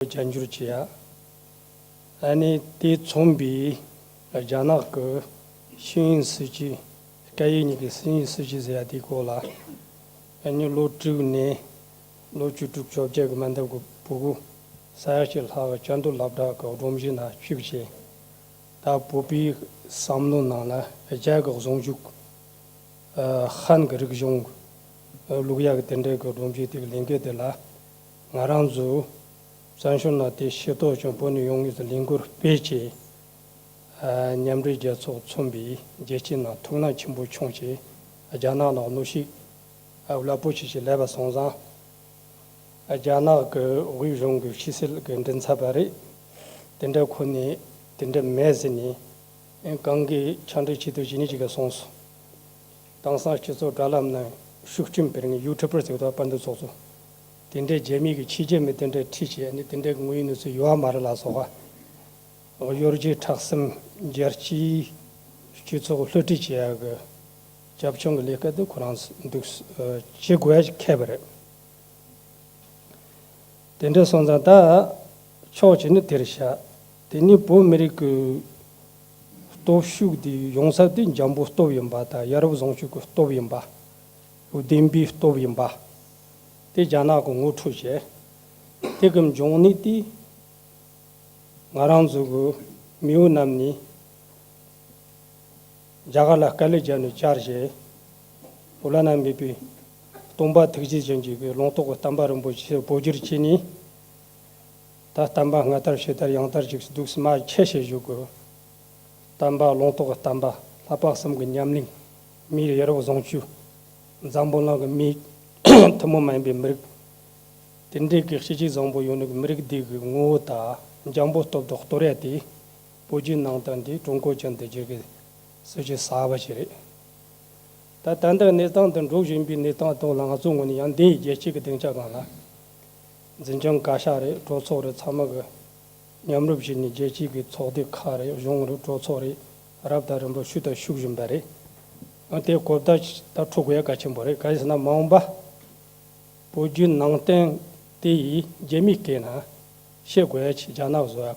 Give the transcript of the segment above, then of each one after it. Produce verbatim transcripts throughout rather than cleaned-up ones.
རྒྱབ་སྐྱོར་བྱེད་ཡ། ཨ་ནི་དེ་མཚོན་པའི་རྒྱ་ནག་གི་ཤེས་ཡོན་སྲིད་བྱུས། སྐད་ཡིག་གཉིས་ཀྱི་ཤེས་ཡོན་སྲིད་བྱུས་ཟེར་ཡ་དེའི་སྐོར་ལ། ཨ་ནི་ལོ་དྲུག་ནས་ལོ་བཅུ་དྲུག་བཅོ་བརྒྱད་ཀྱི་མན་ཐབས་ཀྱི་བུ་གུ་ས་ཡ་གཅིག་ལྷག་གི་བཅའ་སྡོད་སློབ་གྲྭ་གི་སྒྲོམ་གཞི་ནང་བཅུག་བྱས། ད་བོད་པའི་བསམ་བློའི་ནང་ལ་རྒྱ་གི་གཞུང་ཕྱོགས། ཨ། ཧན་གྱི་རིག་གཞུང་། ཨ། བླུག་ཡག་གི་དེ་འདྲའི་གི་སྒྲོམ་གཞི་དེ་གི་ལས་འགུལ་དེ་ལ། ང་རང་ཚོ་བཙན་བྱོལ་ནང་དེ་ཤེས་རྟོགས་ཅན་བོད་ནས་ཡོང་མཁན་ཚོ་ལས་འགུལ་སྤེལ་བྱས། ཨ། མཉམ་འབྲེལ་རྒྱལ་ཚོགས་མཚོན་པའི་རྒྱལ་སྤྱིའི་ནང་ཐུགས་སྣང་ཆེན་པོ་བྱུང་བྱས། རྒྱ་ནག་ནང་གནོན་ཤུགས། ཨ། རླབས་པོ་ཆེ་ཞིག་སླེབས་པ་སོང་ཙང་། རྒྱ་ནག་གི་དབུས་གཞུང་གི་ཕྱི་སྲིད་ཀྱི་མགྲིན་ཚབ་པ་རེད། དེ་འདྲ་ཁོ་ནས་དེ་འདྲ་མེད་ཟེར་ནས། ཨེ། གང་གི་ཕྱག་འབྲེལ་ཆེད་དུ་བྱས་ནས་ཅིག་ག་སོང་སོང་། དེང་སང་སྤྱི་ཚོགས་དྲ་ལམ་ནང་ཤུགས་རྐྱེན་སྤེལ་མཁན་ཡུ་ཊུབ་པར་ཟེར་བ་དང་། པར་འདི་ཚོགས་གཙོ། དེ་འདྲའི་རྒྱ་མི་གི་ཕྱི་རྒྱལ་མི་དེ་འདྲ་ཁྲིད་བྱས་ནས་དེ་འདྲའི་གི་དངོས་ཡོད་གནས་ཚུལ་ཡོད་མ་རེད་ལ་སོགས་པ། གཡོ་སྒྱུ་མཐའ་གསུམ། རྒྱལ་སྤྱིའི་སྤྱི་ཚོགས་བསླུ་བྲིད་བྱེད་ཡག་གི་རྒྱབ་ལྗོངས་ཀྱི་ལས་ཀ་དེ་ཁོ་རང་འདུག་བྱེད་དགོས་ཡ་ཞིག་ཁེལ་བ་རེད། དེ་འདྲ་སོང་ཙང་ད་ཕྱོགས་གཅིག་ནས་དེར་བཞག་དེ་ནས་བོད་མི་རིགས་ཀྱི་སྟོབས་ཤུགས་དེ་ཡོང་ས་དེ་འཇམ་པོའི་སྟོབས་ཡིན་པ་དང་། ཡ་རབས་བཟང་སྤྱོད་ཀྱི་སྟོབས་ཡིན་པ། བདེན་པའི་སྟོབས་ཡིན་པ། དེ་རྒྱ་ནག་གིས་ངོ་འཕྲོད་བྱས། དེ་གི་འབྱུང་གནས་དེ། ང་རང་ཚོ་གི་མེས་པོ་རྣམས་ནས་རྒྱ་གར་ལ་དཀའ་ལས་བརྒྱབ་ནས་བཅར་བྱས། བླ་ན་མེད་པའི་སྟོན་པ་ཐུགས་རྗེ་ཅན་གྱི་ལུང་རྟོགས་ཀྱི་བསྟན་པ་རིན་པོ་ཆེ་བོད་བསྒྱུར་བྱས་ནས། ད་བསྟན་པ་སྔ་དར་ཕྱི་དར་ཡང་དར་ཅིག་འདུག་སེ་མར་ཁྱེར་བྱས་བཞུགས་དགོས། བསྟན་པ་ལུང་རྟོགས་ཀྱི་བསྟན་པ། ལྷ་པ་གསུམ་གྱི་ཉམས་ལེན། མིའི་ཡ་རབས་བཟང་སྤྱོད། འཛམ་བུ་གླིང་གི་མིའི་ཐུན་མོང་མ་ཡིན་པའི་མི་རིགས། དེ་འདྲའི་གི་གཅིག་གཅིག་བཟང་པོ་ཡོད་ནི་གི་མི་རིགས་འདི་གི་ངོ་བོ་དང་འཇམ་པོ་སྟོབས་དང་གཏོར་ཡ་དེ། བོད་བརྒྱུད་ནང་བསྟན་འདི་ཀྲུང་གོ་ཅན་དུ་བསྒྱུར་གི་སྲིད་བྱུས་གསར་པ་ཞིག་རེད། ད་ད་ལྟ་གནས་སྟངས་འདི་འགྲོ་བཞིན་པའི་གནས་སྟངས་ཐོག་ལ་ང་ཚོ་ངོས་ནས་ཡང་འདི་ཡི་རྒྱལ་སྤྱི་གི་སྡིངས་ཆ་སྒང་ལ། འཛིན་སྐྱོང་བཀའ་ཤག་རེད། གྲོས་ཚོགས་རེད། ཚང་མ་གི་མཉམ་རུབ་བྱས་ནས་རྒྱལ་སྤྱི་གི་ཚོགས་སྡེ་ཁག་རེད། གཞུང་རེད། གྲོས་ཚོགས་རེད། རབ་དང་རིམ་པ་ཞུས་དང་ཞུ་བཞིན་པ་རེད། ཨ། དེ་གོ་བརྡ་ཞིག་ད་འཕྲོད་དགོས་ཡ་གལ་ཆེན་པོ་རེད། ག་རེ་ཟེར་ན་མ་འོངས་པ་བོད་བརྒྱུད་ནང་བསྟན་དེ་ཡིས་རྒྱ་མིའི་སྐད་ནང་བཤད་དགོས་ཡ་ཞིག་རྒྱ་ནག་བཟོ་ཡ་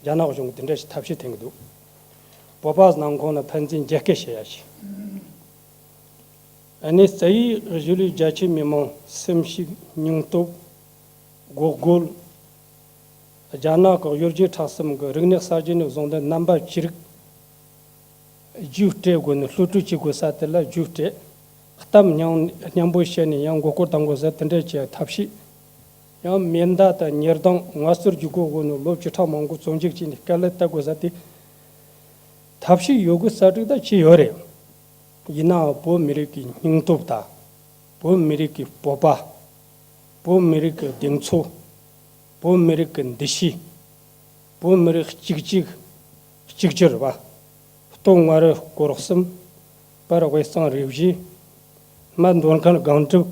གི། རྒྱ་ནག་གཞུང་གིས་དེ་འདྲ་ཞིག་ཐབས་ཤེས་འཐེན་གི་འདུག་བོད་པ་ནང་ཁོངས་ལ་ཕན་ཚུན་རྒྱ་སྐད་བཤད་ཡ་ཞིག་ཨ་ནི་རྩ་བའི་གཞིས་ལུས་རྒྱ་ཆེ་མི་མང་སེམས་ཤུགས་སྙིང་སྟོབས་འགོག་རྒོལ། རྒྱ་ནག་གི་གཡོ་སྒྱུ་མཐའ་གསུམ་གྱི་རིག་གནས་གསར་བརྗེ་ནས་བཟུང་སྟེ་རྣམ་པ་ཅི་རིགས་རྒྱུགས་སྤྲད་དགོས་ནས་གློད་གྲོལ་བྱེད་དགོས་ས་དེ་ལ་རྒྱུགས་སྤྲད། གཏམ་མཉམ་མཉམ་པོ་བཤད་ནས་ཡང་མགོ་སྐོར་གཏོང་དགོས་ས་དེ་འདྲ་བྱེད་ཐབས་ཤེས། ཡང་མེ་མདའ་དང་ཉེར་མདངས་ངལ་རྩོལ་རྒྱུག་སྒོ་དགོས་ནས་ལོ་བཅུ་ཕྲག་མང་པོ་བཙོན་འཇུག་བྱས་ནས་དཀའ་ལས་གཏོང་དགོས་ས་དེ། ཐབས་ཤེས་ཡོད་དགུ་གསལ་བསྒྲགས་ད་བྱས་ཡོད་རེད། ཡིན་ནའང་བོད་མི་རིགས་ཀྱི་སྙིང་སྟོབས་དང་། བོད་མི་རིགས་ཀྱི་སྤོབས་པ། བོད་མི་རིགས་ཀྱི་གདེང་ཚོད། བོད་མི་རིགས་ཀྱི་འདུ་ཤེས། བོད་མི་རིགས་གཅིག་གཅིག་གཅིག་གྱུར་བ། སྟོད་མངའ་རིས་སྐོར་གསུམ། བར་དབུས་གཙང་རུ་བཞི། སྨད་མདོ་ཁམས་སྒང་དྲུག་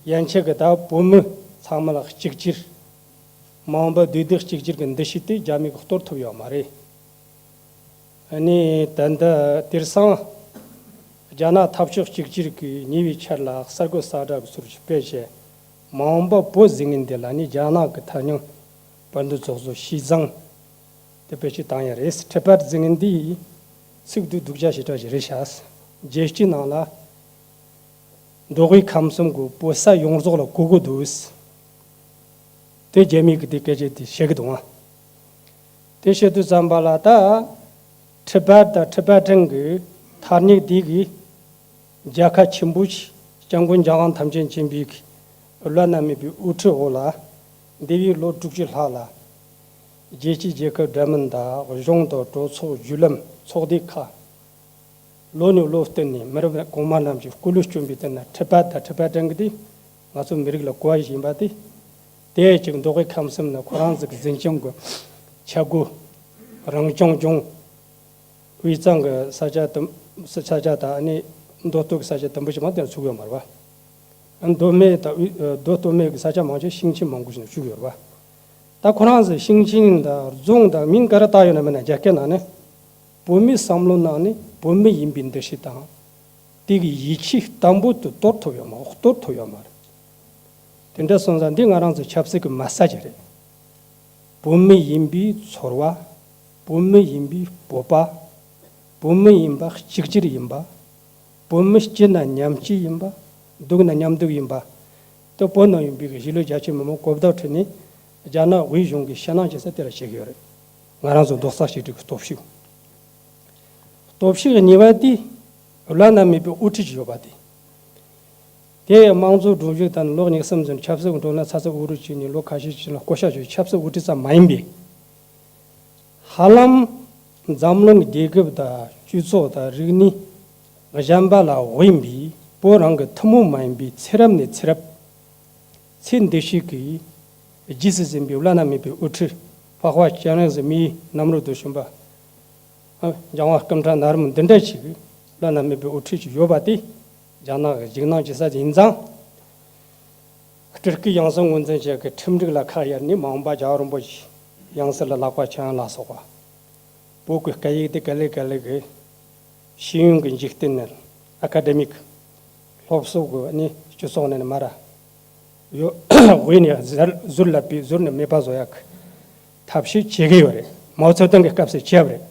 ཡན་ཆད་ཀྱི་ད་བོད་མི་ཚང་མ་ལ་གཅིག་གྱུར། མ་འོངས་པ་བདེ་སྡུག་གཅིག་གྱུར་གྱི་འདུ་ཤེས་དེ་རྒྱ་མི་གིས་གཏོར་ཐུབ་ཡོད་མ་རེད། ཨ་ནི་ད་ལྟ་དེང་སང་རྒྱ་ནག་འཐབ་ཕྱོགས་གཅིག་གྱུར་གྱི་ཉེ་བའི་ཆར་ལ་གསར་འགོད་གསལ་བསྒྲགས་ཀྱི་ཚུལ་ཞིག་སྤེལ་བྱས། མ་འོངས་པ་བོད་ཟེར་མཁན་འདི་ལ་ནི་རྒྱ་ནག་གི་ཐ་སྙད་པར་འདི་ཚོགས་གཙོ་ཞི་ཙང་དེ་བེད་སྤྱོད་བཏང་ཡ་རེད། ཊི་བེཊ་ཟེར་མཁན་འདི་ཚིག་སྡུག་སྡུག་ཅག་ཞེ་དྲག་ཞིག་རེད་ཤག་རྒྱལ་སྤྱིའི་ནང་ལ་མདོ་དབུས་ཁམས་གསུམ་གྱི་བོད་ས་ཡོངས་རྫོགས་ལ་གོ་གི་འདུག་དེ་རྒྱ་མི་གིས་དེ་སྐད་ཆ་དེ་བཤད་གི་འདུག་ཨ། དེ་བཤད་དུས་ཙམ་པ་ལ་ད། ཊི་བེཊ་དང་ཊི་བེ་ཊན་གྱི་ཐ་སྙད་འདི་གིས་རྒྱལ་ཁ་ཆེན་པོ་ཞིག་སྐྱབས་མགོན་རྒྱལ་དབང་ཐམས་ཅད་མཁྱེན་པའི་བླ་ན་མེད་པའི་དབུ་ཁྲིད་འོག་ལ། འདས་པའི་ལོ་དྲུག་ཅུ་ལྷག་ལ། རྒྱལ་སྤྱིའི་རྒྱལ་ཁབ་འདྲ་མིན་དང་གཞུང་དང་གྲོས་ཚོགས་བརྒྱུད་ལམ་ཚོགས་སྡེ་ཁག་ལོ་ནས་ལོ་བསྟུད་ནས་མི་རབས་གོང་མ་རྣམས་ཀྱིས་སྐུ་ལུས་བསྐྱོན་པའི་སྟེང་ན་ཊི་བེཊ་དང་ཊི་བེ་ཊན་གྱི་དེ་ང་ཚོ་མི་རིགས་ལ་གོ་བ་ཞིག་ཡིན་པ་དེ། དེ་ཅིག་མདོ་དབུས་ཁམས་གསུམ་ན་ཁོ་རང་ཚོ་གི་འཛིན་སྐྱོང་གི་ཆས་གོས། རང་སྐྱོང་ལྗོངས། དབུས་གཙང་གི་ས་ཆ་དུམ་ས་ཆ་དང་ཨ་ནི་མདོ་སྟོད་ཀྱི་ས་ཆ་དུམ་བུ་ཞིག་མ་དེར་ཚུགས་ཡོད་མ་རེད་པ། མདོ་སྨད་དང་དབུས་མདོ་སྟོད་སྨད་ཀྱི་ས་ཆ་མང་ཆེ་ཤིང་ཆེན་མང་པོ་ཞིག་ན་བཅུག་ཡོད་རེད་པ། ད་ཁོ་རང་ཚོས་ཤིང་ཆེན་དང་རྫོང་དང་མིང་ག་རེ་བཏགས་ཡོད་ན་མིན་ན་རྒྱ་སྐད་ནང་ནས་བོད་མིའི་བསམ་བློ་ནང་ནས་བོད་མི་ཡིན་པའི་འདུ་ཤེས་དང་། དེ་གི་ཡིད་ཆེས་དམ་པོ་དུ་གཏོར་ཐུབ་ཡོད་མ་གཏོར་ཐུབ་ཡོད་མ་རེད། དེ་འདྲ་སོང་ཙང་འདི་ང་རང་ཚོའི་ཆབ་སྲིད་ཀྱི་མ་རྩ་ཅིག་རེད། བོད་མི་ཡིན་པའི་ཚོར་བ། བོད་མི་ཡིན་པའི་སྤོབས་པ། བོད་མི་ཡིན་པ་གཅིག་གྱུར་ཡིན་པ། བོད་མི་སྐྱིད་ན་མཉམ་སྐྱིད་ཡིན་པ། སྡུག་ན་མཉམ་སྡུག་ཡིན་པ། དེ་བོད་ནང་ཡོད་པའི་གཞིས་ལུས་རྒྱ་ཆེ་མི་མང་གོ་བརྡ་ཁྲིད་ནས། རྒྱ་ནག་དབུས་གཞུང་གིས་ཕྱི་ནང་ཅི་ས་དེ་ལ་བྱེད་ཀྱི་ཡོད་རེད། ང་རང་ཚོ་རྡོག་རྩ་གཅིག་སྒྲིལ་གྱི་སྟོབས་ཤུགས། སྟོབས་ཤུགས་གཉིས་པ་དེ། བླ་ན་མེད་པའི་དབུ་ཁྲིད་ཅིག་ཡོད་པ་དེ། དེ་ཡང་དམངས་གཙོ་སྒྲོམ་གཞི་དང་ལོ་ཉི་ཤུ་ཙམ་ཆབ་སྲིད་ཀྱི་འགྲོ་ལ་ཚ་ཚ་འུར་འུར་བྱས་ནས་ལོ་ཁ་ཤས་ཤིག་ལ་བསྐོ་བཞག་བྱས། ཆབ་སྲིད་དབུ་ཁྲིད་ཙམ་མ་ཡིན་པའི། ཧ་ལམ་འཛམ་གླིང་རྒྱལ་ཁབ་དང་སྤྱི་ཚོགས་དང་རིག་གནས་གཞན་པ་ལ་དབེན་པའི། བོད་རང་གི་ཐུན་མོང་མ་ཡིན་པའི་ཚེ་རབས་ནས་ཚེ་རབས་ཚེ་འདི་ཕྱི་གི་རྗེས་སུ་ཟིན་པའི་བླ་ན་མེད་པའི་དབུ་ཁྲིད། འཕགས་པ་སྤྱན་རས་གཟིགས་མིའི་རྣམ་རོལ་དུ་བྱོན་པ། ཨ། འཇམ་དབྱངས་སྐུ་ཕྲེང་ནད་རིམས་འདི་འདྲ་ཞིག་བླ་ན་མེད་པའི་དབུ་ཁྲིད་ཅིག་ཡོད་པ་དེ། རྒྱ་ནག་གི་འཇིགས་སྣང་བྱེད་ས་ཡིན་ཙང་། སྤྲུལ་སྐུའི་ཡང་སྲིད་ངོས་འཛིན་བྱེད་ཀྱི་ཁྲིམས་སྒྲིག་ལ་ཁ་གཡར་ནས། མ་འོངས་པ་རྒྱལ་བ་རིན་པོ་ཆེའི་ཡང་སྲིད་ལ་ལག་པ་འཆང་ལ་སོགས་པ། བོད་ཀྱི་སྐད་ཡིག་དེ་ག་ལེ་ག་ལེ་གི་ཤེས་ཡོན་གྱི་འཇིག་རྟེན་ནས། ཨ་ཀ་ཌེ་མིག་སློབ་གསོ་གི་ནི་སྤྱི་ཚོགས་ནས་ནི་མར་ཡོ་དབུས་ནས་ཟུར་ཟུར་ལ་བུད། ཟུར་ནས་མེད་པ་བཟོ་ཡག་གི་ཐབས་ཤེས་བྱེད་ཀྱི་ཡོད་རེད། མའོ་ཙེ་ཏུང་གི་སྐབས་སུ་བྱས་པ་རེད།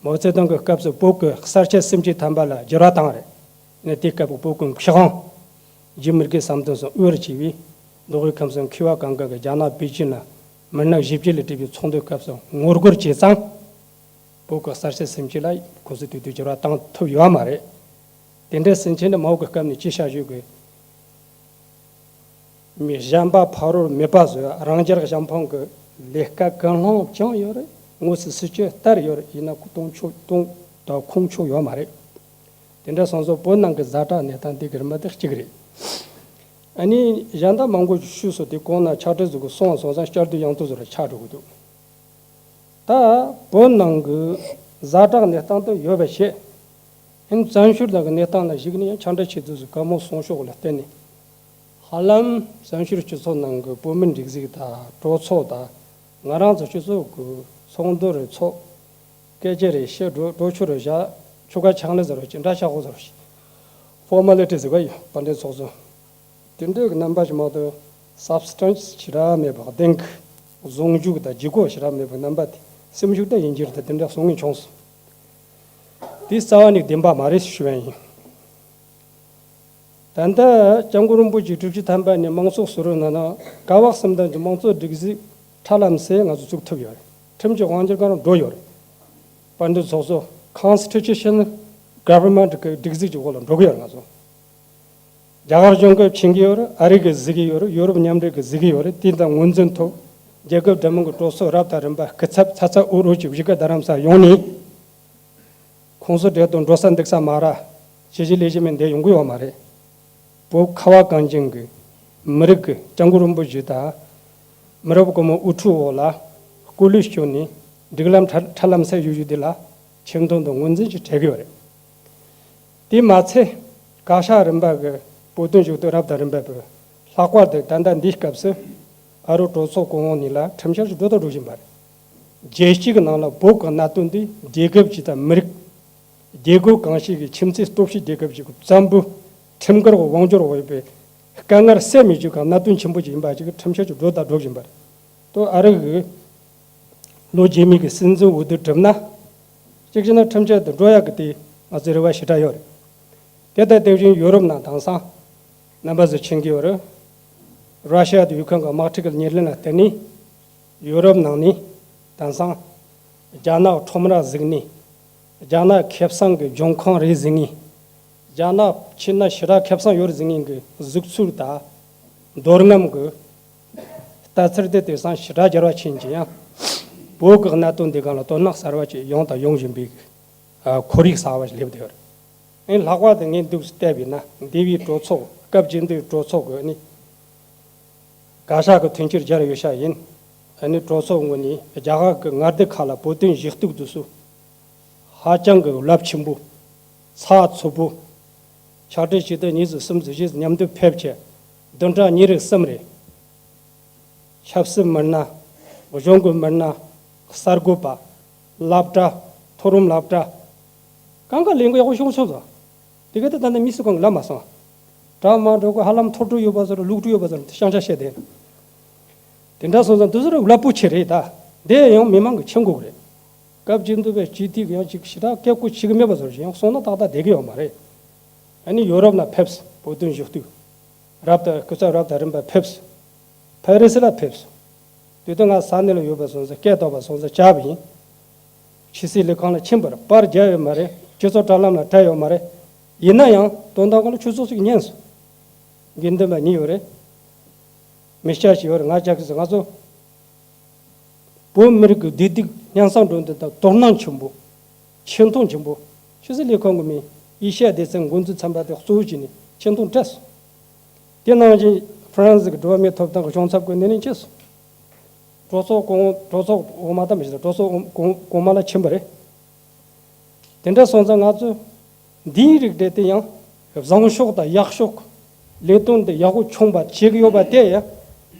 མའོ་ཙེ་ཏུང་གི་སྐབས་སུ་བོད་ཀྱི་གསར་བརྗེ་སེམས་བསྐྱེད་དམ་པ་ལ་བསྒྱུར་བ་བཏང་རེད། ནས་དེའི་སྐབས་ཀྱི་བོད་ཀྱི་མཁས་དབང་རྗེ་མི་དགེ་བསམ་གཏན་སོགས་དབུ་བར་བྱས་པའི་མདོ་དབུས་ཁམས་གསུམ་མཁས་པ་གང་ག་གིས་རྒྱ་ནག་པེ་ཅིན་ལ་མི་ནག་གཞིས་བྱེས་ལ་བསྒྲིགས་པའི་ཚོགས་འདུའི་སྐབས་སུ་ངོ་རྒོལ་བྱས་ཙང་། བོད་ཀྱི་གསར་བརྗེ་སེམས་བསྐྱེད་ལ་ཁོ་ཚོས་དུས་དུས་བསྒྱུར་བ་བཏང་ཐུབ་ཡོད་མ་རེད། དེ་འདྲ་ཟིན་ཆེད་ནི་མའོ་གི་སྐབས་ནས་ཅི་བྱ་རྒྱུ་གི། མི་གཞན་པ་ཕ་རོལ་མེད་པ་བཟོས། རང་རྒྱལ་གཞན་ཕམ་གྱི་ལས་ཀ་གང་བླངས་ཀྱང་ཡོད་རེད། དངོས་སུ་སྲིད་ཇུས་ལྟར་ཡོད་རེད། ཡིན་ན་ཁོ་གཏོང་ཆོག་གཏོང་དང་ཁོམ་ཆོག་ཡོད་མ་རེད། དེ་འདྲ་སོང་ཙང་བོད་ནང་གི་ཛ་དྲག་གནས་སྟངས་དེ་གི་རིམ་པ་དེ་གཅིག་རེད། ཨ་ནི་གཞན་དག་མང་པོ་ཞིག་ཞུས་སོང་། དེ་གོང་ན་ཕྱག་བྲིས་ཟིག་གི་སོང་བ་སོང་ཙང་བསྐྱར་ཟློས་ཡང་ཏོག་ཙམ་རེ་ཆགས་འགྲོ་གི་འདུག། ད་བོད་ནང་གི་ཛ་དྲག་གནས་སྟངས་དེ་ཡོད་པ་བྱས། ཨ་ནི་བཙན་བྱོལ་ནང་གི་གནས་སྟངས་ལ་གཞིགས་ནས་ཡང་ཕྱག་བྲིས་ཆེ་ཚུལ་ཟིག་ག་མོ་སོང་ཕྱོགས་ལ་བརྟེན་ནས། ཧ་ལམ་བཙན་བྱོལ་སྤྱི་ཚོགས་ནང་གི་བོད་མི་སྒྲིག་འཛུགས་དང་གྲོས་ཚོགས་དང་། ང་རང་ཚོ་སྤྱི་ཚོགས་ཀྱི་ཚོགས་འདུ་རེ་ཚོགས། སྐད་ཆ་རེ་བཤད། གྲོས་གྲོས་ཆོད་རེ་བཞག། ཆོལ་ཁ་ཆགས་ནས་ཟེར་བ་ཅིག། འདྲ་ཆགས་གོ་ཟེར་བ་ཅིག། ཕོར་མ་ལི་ཊི་ཟེར་བ་ཡིན། དཔལ་ལྡན་ཚོགས་གཙོ། དེ་འདྲའི་རྣམ་པ་ཞིག་མ་གཏོགས་སབ་སི་ཊན་སི་ཞེ་དྲག་མེད་པ། གདེང་གི་ཟུང་འཇུག་དང་ལྗིད་ཁོག་ཞེ་དྲག་མེད་པའི་རྣམ་པ་དེ་སེམས་ཤུགས་དང་ཡིན་གྱི་རེད། དེ་འདྲ་གསུང་ངེས་བྱུང་སོང་། དེ་རྩ་བ་ནས་བདེན་པ་མ་རེད་ཞུ་བ་ཡིན། ད་ལྟ་སྐྱབས་མགོན་རིན་པོ་ཆེ་དྲུག་ཅུ་ཐམ་པ་ནས་དམངས་གཙོ་ཟུར་པ་ནང་ན་ག་བ་གསུམ་ལྡན་གྱི་དམངས་གཙོ་སྒྲིག་འཛུགས་ཁྲ་ལམ་སེ་ང་ཚོ་བཙུགས་ཐུབ་ཡོད་རེད། ཁྲིམས་ཀྱི་དབང་སྒྱུར་གང་རུང་འགྲོ་ཡོད་རེད། དཔལ་ལྡན་ཚོགས་གཙོ། Constitutional Government གི་སྒྲིག་འཛུགས་ཀྱི་འོག་ལ་འགྲོ་གི་ཡོད་རེད། ང་ཚོ་རྒྱ་གར་གཞུང་གིས་མཁྱེན་གྱི་ཡོད་རེད། ཨ་རི་གིས་གཟིགས་ཀྱི་ཡོད་རེད། ཡོ་རོབ་མཉམ་འབྲེལ་གིས་གཟིགས་ཀྱི་ཡོད་རེད། དེ་དང་ངོས་འཛིན་ཐོབ། རྒྱལ་ཁབ་འབྲེལ་མོལ་གྱི་གྲོས་ཚོགས་རབ་དང་རིམ་པ་སྐུ་ཚབ་ཚ་ཚ་འུར་འུར་གྱིས་གཞིས་ཀ་རྡ་རམ་ས་ཡོང་ནས། ཁོང་ཚོ་འབྲེལ་དུ་འགྲོ་ས་འདུག་ས་མ་ར། བྱས་རྗེས་ལས་གཞི་མེད་འདས་ཡོང་གི་ཡོད་མ་རེད། བོད་ཁ་བ་གངས་ཅན་གྱི་མི་རིགས་ཀྱི་སྐྱབས་མགོན་རིན་པོ་ཆེ་དང་། མི་རབས་གོང་མའི་དབུ་ཁྲིད་འོག་ལ་སྐུ་ལུས་བསྐྱོན་ནས་སྒྲིག་ལམ་ཁྲ་ཁྲ་ལམ་སེ་ཡོད་རྒྱུ་དེ་ལ་ཁྲིམས་དོན་དུ་ངོས་འཛིན་ཞིག་བྱེད་ཀྱི་ཡོད་རེད། དེ་མ་ཚད། བཀའ་ཤག་རིམ་པ་གི་བོད་དོན་ཞུ་གཏུག་རབ་དང་རིམ་པ་བྱས། ལྷག་པར་དུ་ད་ལྟ་འདིའི་སྐབས་སུ་ཨ་རུ་གྲོས་ཚོགས་གོང་འོག་གཉིས་ལ་ཁྲིམས་འཆར་ཞིག་འགྲོ་དང་འགྲོ་བཞིན་པ་རེད། རྒྱལ་སྤྱི་གི་ནང་ལ་བོད་ཀྱི་གནད་དོན་འདི་རྒྱལ་ཁབ་ཅིག་དང་མི་རིགས། རྒྱལ་ཁབ་གང་ཞིག་གི་ཁྱིམ་མཚེས་སྟོབས་ཤུགས་རྒྱལ་ཁབ་ཅིག་གི་བཙན་པོའི་ཁྲིམས་འགལ་གྱི་དབང་སྒྱུར་འོག་ཡོད་པའི་དཀའ་ངལ་སེལ་མི་བཅུག་གི་གནད་དོན་ཆེན་པོ་ཅིག་ཡིན་པ་ཅིག་གི་ཁྲིམས་འཆར་ཅིག་འགྲོ་དང་འགྲོ་བཞིན་པ་རེད། ཏོ་ཨ་རི་གི་ལོ་རྗེས་མའི་གི་སྲིད་འཛིན་འོས་བསྡུ་གྲུབ་ན། གཅིག་བྱས་ན་ཁྲིམས་འཆར་དེ་འགྲོ་ཡག་གི་དེ་ང་ཚོའི་རེ་བ་ཞེ་དྲག་ཡོད་རེད། དེ་ལྟར་དེ་བཞིན་ཡོ་རོབ་ནང་དེང་སང་རྣམ་པ་ཚོས་མཁྱེན་གྱི་ཡོད་རེད། ར་ཤི་ཡ་དང་ཡུ་ཁུ་རེན་གྱི་དམག་འཁྲུག་གི་ཉེར་ལེན་ལ་བརྟེན་ནས་ཡོ་རོབ་ནང་ནས་དེང་སང་རྒྱ་ནག་ཁྲོམ་ར་བཟུང་ནས། རྒྱ་ནག་ཁེ་བཟང་གི་ལྗོན་ཁང་རེད་ཟེར་མཁན། རྒྱ་ནག་ཕྱིན་ན་ཞེ་དྲག་ཁེ་བཟང་ཡོད་རེད་ཟེར་མཁན་གྱི་གཟུགས་ཚུལ་དང་མདོ་རྔམ་གྱི་ལྟ་ཚུལ་དེ་དེང་སང་ཞེ་དྲག་འགྱུར་བ་ཕྱིན་ཅིང་ཡང་། བོད་ཀྱི་གནད་དོན་འདི་སྒང་ལ་དོ་སྣང་གསར་བ་ཅིག་ཡོང་དང་ཡོང་བཞིན་པའི་ཨ་ཁོར་ཡུག་གསར་བ་ཞིག་སླེབས་བསྡད་ཡོད་རེད། ཨ་ནི་ལྷག་པར་དུ་ངས་འདུག་སེ་བལྟས་པ་ཡིན་ན། འདས་པའི་གྲོས་ཚོགས། སྐབས་བཅུ་བདུན་གྲོས་ཚོགས་ཀྱི་ཨ་ནི་བཀའ་ཤག་གི་མཐུན་རྐྱེན་སྦྱར་ཡོད་ཤག་ཡིན། ཨ་ནི་གྲོས་ཚོགས་ངོས་ནས་རྒྱ་གར་གྱི་མངའ་སྡེ་ཁག་ལ་བོད་དོན་ཞུ་གཏུག་དུས་སུ་ཧ་ཅང་གི་རླབས་ཆེན་པོ། ཚགས་ཚུད་པོ། ཕྱག་བྲིས་གཅིག་དང་གཉིས་ཙམ་གསུམ་ཙམ་བཞི་ཙམ་མཉམ་དུ་ཕེབས་བྱས། བདུན་ཕྲག་གཉིས་རེ་གསུམ་རེ། ཆབ་སྲིད་མི་སྣ། གཞུང་གི་མི་སྣ། གསར་འགོད་པ། སློབ་གྲྭ། མཐོ་རིམ་སློབ་གྲྭ། གང་ག་ལས་འགུལ་ཡག་པོ་བྱུང་སོང་ཙང་། དེ་ག་དེ་ད་ནི་དམིགས་སུ་བཀར་ལབ་མ་སོང་། དྲག་མ་འགྲོ་གི་ཧ་ལམ་ཐོར་འགྲོ་ཡོད་པ་ཟེར། ལུག་འགྲོ་ཡོད་པ་ཟེར། དེ་ཤང་ཆ་བཤད་དེ། དེ་འདྲ་སོང་ཙང་དེ་ཚོ་རླབས་པོ་ཆེ་རེད་ད། དེ་ཡང་མི་མང་གི་མཁྱེན་དགོས་རེད། སྐབས་ཅིག་འདུག་པའི་སྤྱི་འཐུས་ཡང་ཅིག་ཞེ་དྲག་སྐད་ཁུག་ཆེ་གི་མེད་པ་བཟོ་ཞིག་ཡང་སོང་ན་ཏག་ཏག་བསྡད་གི་ཡོད་མ་རེད། ཨ་ནི་ཡོ་རོབ་ལ་ཕེབས། བོད་དོན་ཞུ་གཏུག་རབ་དང་སྐུ་ཚབ་རབ་དང་རིམ་པ་ཕེབས། ཕ་རི་སི་ལ་ཕེབས། དེ་དུས་ང་ས་གནས་ལ་ཡོད་པ་སོང་ཙང་སྐད་བཏོག་པ་སོང་ཙང་བཅར་བ་ཡིན། ཕྱི་སྲིད་ལས་ཁང་ལ་ཕྱིན་པར་པར་རྒྱག་ཡོད་མ་རེད། སྤྱི་ཚོགས་དྲ་ལམ་ལ་བྲིས་ཡོད་མ་རེད། ཡིན་ན་ཡང་དོན་དག་ཁོ་ལ་ཆུ་ཚོད་ཅིག་ཉན་སོང་། དགེ་འདུན་པ་གཉིས་ཡོད་རེད། མི་སྐྱ་ཞིག་ཡོད་རེད། ང་ཅག་གིས་ང་ཚོ་བོད་མི་རིགས་ཀྱི་བདེ་སྡུག་སྙན་སེང་འགྲོ་འདུག་དང་དོ་སྣང་ཆེན་པོ། ཆེ་མཐོང་ཆེན་པོ། ཕྱི་སྲིད་ལས་ཁང་གི་མི་ཨེ་ཤ་ཡ་སྡེ་ཚན་འགོ་འཛིན་ཚན་པ་དེ་གཙོ་བོ་བྱས་ནས་ཆེ་མཐོང་སྤྲད་སོང་། དེ་ནང་བཞིན་ཧྥ་རན་སི་གི་འགྲོ་བ་མིའི་ཐོབ་ཐང་གི་གཞུང་ཚབ་ཀྱི་སྣེ་ལེན་བྱས་སོང་། གྲོས་ཚོགས་གོང་གྲོས་ཚོགས་འོག་མ་དང་མི་ཤེས་ད་གྲོས་ཚོགས་གོང་གོང་མ་ལ་ཕྱིན་པ་རེད། དེ་འདྲ་སོང་ཙང་ང་ཚོས་འདིའི་རིགས་དེ་དེ་ཡང་བཟང་ཕྱོགས་དང་ཡག་ཕྱོགས་ལས་དོན་དེ་ཡག་པོ་ཆུང་བ་བྱེད་ཀྱི་ཡོད་པ་དེ་ཡང་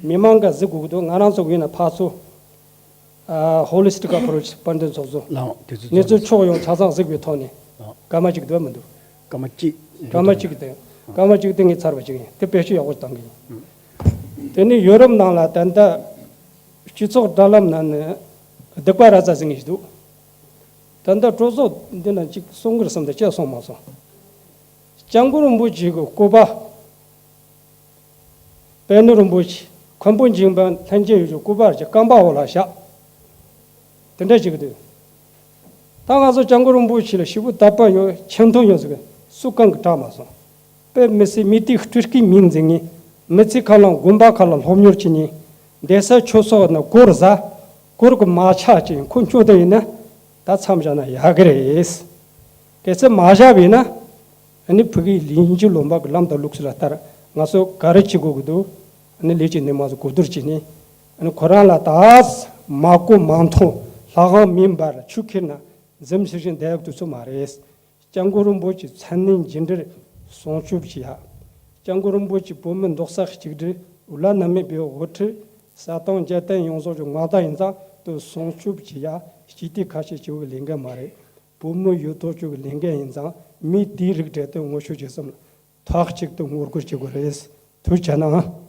མི་མང་ག་གཟིགས་དགོས་ཀྱི་འདུག་ང་རང་ཚོ་ཡིན་ན་ཕར་ཚུར་ཨ་holistic approach དཔལ་ལྡན་ཚོགས་གཙོ། ལའང་དེ་ཚོ་གནས་ཚུལ་ཕྱོགས་ཡོངས་ཆ་ཚང་གཟིགས་པའི་ཐོག་ནས་ལའང་སྐར་མ་གཅིག་འདུག་མི་འདུག་སྐར་མ་གཅིག་སྐར་མ་གཅིག་དེ་སྐར་མ་གཅིག་དེ་ངས་ཚར་བ་གཅིག་ཡིན། དེ་བེད་སྤྱོད་ཡག་པོ་བཏང་གི་ཡིན། དེ་ནས་ཡོ་རོབ་ནང་ལ་ད་ལྟ་སྤྱི་ཚོགས་དྲ་ལམ་ནང་ནས་སྡིག་པ་ར་ཙ་ཟིན་གྱི་འདུག་ད་ལྟ་གྲོས་ཚོགས་འདི་ན་གཅིག་གསུང་གི་རེད་བསམ་དུ་བྱས་སོང་མ་སོང་། སྐྱབས་མགོན་རིན་པོ་ཆེ་གི་སྐུ་པར། པད་ནོར་རིན་པོ་ཆེ། མཁན་པོ་འཇིགས་མེད་ལྷན་རྒྱས་ཡོད་ཀྱི་སྐུ་པར་གྱི་རྐང་པ་འོག་ལ་བཞག་དེ་འདྲ་ཞིག་འདུག་ད་ང་ཚོ་སྐྱབས་མགོན་རིན་པོ་ཆེ་ལ་ཞེ་པོ་དད་པ་ཡོད་ཆེ་མཐོང་ཡོད་ཟེར་གི་སུ་གང་གིས་བསྒྲགས་མ་སོང་། དཔེ་མི་སྲིད་མི་དེའི་སྤྲུལ་སྐུའི་མིང་འཛིན་ངེས། མི་ཚེ་གང་ལ་དགོན་པ་ཁག་ལ་སློབ་གཉེར་བྱེད་ངེས། བསྡད་ས་ཆོས་ཚོགས་ནི་སྒོར་ཟ། སྒོར་གི་མ་ཆག་ཅིང་ཁོ་ཁྱོད་དེ་ཡིན་ན་ད་མཚམས་བཞག་ན་ཡག་གི་རེད། གལ་སྲིད་མ་བཞག་པ་ཡིན་ན། ཨ་ནི་ཕ་གིའི་ལས་འགུལ་ལུང་པ་གི་ལམ་དང་ལུགས་སྲོལ་ལ་ལྟར་ང་ཚོ་ག་རེ་བྱེད་དགོས་ཀྱི་འདུག་ཨ་ནི་ལས་བྱེད་ནས་མ་ཚོ་གོ་བསྡུར་བྱས་ནས། ཨ་ནི་ཁོ་རང་ལ་ད་མ་གོ་མ་མཐོང་ལྷ་ཁང་མིན་པར་ཆུ་ཁྱེར་ན་འཛིམ་ཤིག་ཤིག་བསྡད་ཡག་དུས་ཚོད་མ་རེད། སྐྱབས་མགོན་རིན་པོ་ཆེ་མཚན་གནས་འཇིགས་བྲལ་སྲུང་སྐྱོབ་བྱེད་ཡ། སྐྱབས་མགོན་རིན་པོ་ཆེ་བོད་མི་མདོག་ས་གཅིག་སྒྲིལ་བླ་ན་མེད་པའི་དབུ་ཁྲིད། ས་དང་རྒྱལ་བསྟན་ཡོངས་རྫོགས་ཀྱི་མངའ་བདག་ཡིན་ཙང་དུ་སྲུང་སྐྱོབ་བྱེད་ཡ་སྤྱི་འཐུས་ཁ་ཤས་བྱེད་དགོས་ཀྱི་ལས་འགན་མ་རེད། བོད་མི་ཡོད་དོ་ཅོག་གི་ལས་འགན་ཡིན་ཙང་མི་དེའི་རིགས་གྲས་དེ་ངོ་ཤེས་བྱེད་སེམས་ལ་མཐའ་གཅིག་ཏུ་ངོ་རྒོལ་བྱེད་དགོས་རེད། ཐུགས་རྗེ་གནང་།